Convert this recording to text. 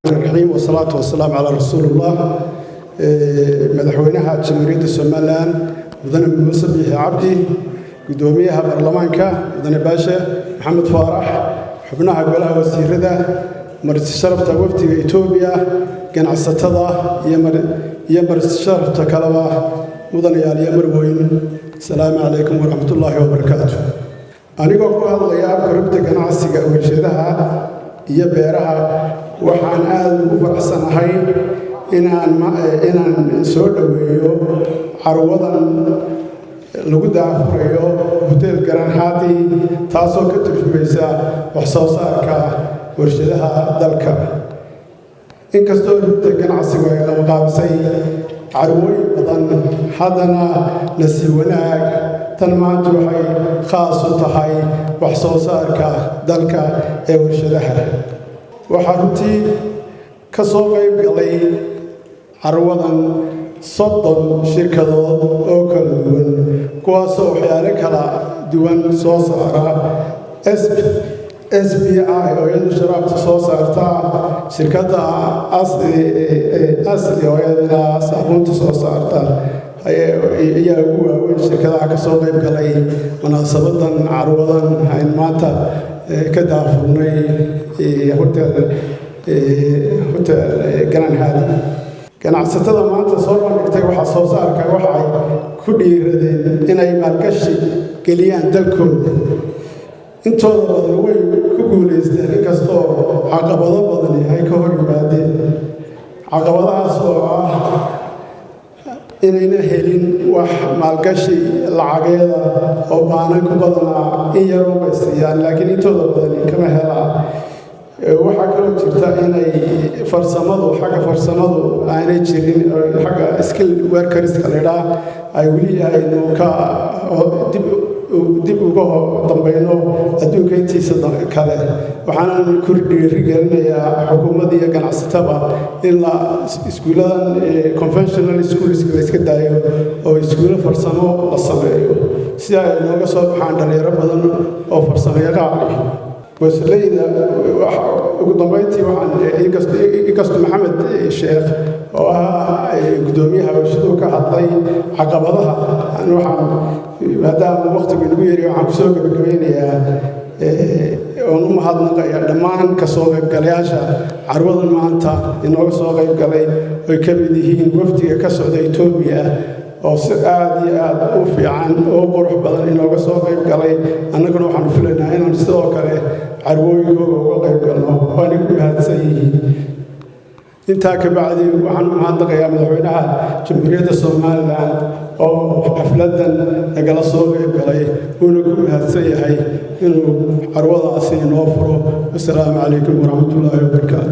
الرحيم، والصلاة والسلام على رسول الله. Madaxweynaha Jamhuuriyadda Somaliland, Mudane Muuse Biixi Cabdi, Gudoomiyaha Baarlamaanka, Mudane Baashe Maxamed Faarax, xubnaha golaha wasiirada, marti sharafta wafdiga Etoobiya, ganacsatada iyo marti sharafta kaleba, mudanayaal iyo marweyn, asalaamu calaykum waraxmatullaahi wabarakaatu. Anigoo ku hadlaya afka Rugta Ganacsiga, Warshadaha iyo Beeraha, waxaan aada ugu faraxsanahay inaan soo dhoweeyo carwadan lagu daahfurayo Hotel Grand Hadi, taasoo ka turjumaysa wax soo saarka warshadaha dalka. Inkastoo Rugta Ganacsigu ay qabqaabisay carwooyin badan, haddana nasiib wanaag tan maanta waxay khaas u tahay wax soo saarka dalka ee warshadaha. Waxaa runtii ka soo qayb galay carwadan 30 shirkadood oo kala duwan, kuwaasoo waxyaalo kala duwan soo saara: SBI oo iyadu sharaabta soo saarta, shirkadda Asli oo iyaduna saabuunta soo saarta ayaa ugu waaweyn shirkadaha ka soo qayb galay munaasabadan carwadan aynu maanta ka daahfurnay Hotel Grand Hadi. Ganacsatada maanta soo bandhigtay waxa soo saarka waxay ku dhiiradeen inay maalgashi geliyaan dalkooda. Intooda badan way ku guulaysteen, inkastoo caqabado badani ay ka hor yimaadeen, caqabadahaas oo ah inayna helin wax maalgashi lacageeda oo baananku badanaa in yarunbay siiyaan, laakiin intooda badani kama helaan. Waxaa kaloo jirta inay farsamadu, xagga farsamadu aanay jirin, xagga skill workerska la idhaa ay weli aynu ka dib uga dambayno adduunka intiisa kale. Waxaanan ku dhiirigelinayaa xukuumadda iyo ganacsataba in la iskuulladan conventional schoolska la iska daayo oo iskuullo farsamo la sameeyo, si ay nooga soo baxaan dhalinyaro badan oo farsamo yaqaan. Wasleyda, ugu dambayntii, waxaan inkastoo Maxamed Sheekh oo ah guddoomiyaha warshaduhu ka hadlay caqabadaha, waxaan maadaama waqtigu inagu yari, waxaan kusoo gabagabeynayaa oon u mahadnaqaya dhammaan ka soo qaybgalayaasha carwadan maanta inooga soo qaybgalay, oy ka mid yihiin wafdiga ka socda Etoobiya oo si aad iyo aad u fiican oo qurux badan inooga soo qayb galay. Annaguna waxaanu filaynaa inaan sidoo kale carwooyinkooga uga qayb galno, waanay ku mahadsan yihiin. Intaa ka bacdi, waxaan u mahadnaqayaa Madaxweynaha Jamhuuriyadda Somaliland oo xafladdan nagala soo qayb galay, uuna ku mahadsan yahay inuu carwadaasi inoo furo. Wasalaamu calaykum waraxmatullaahi wabarakaatu.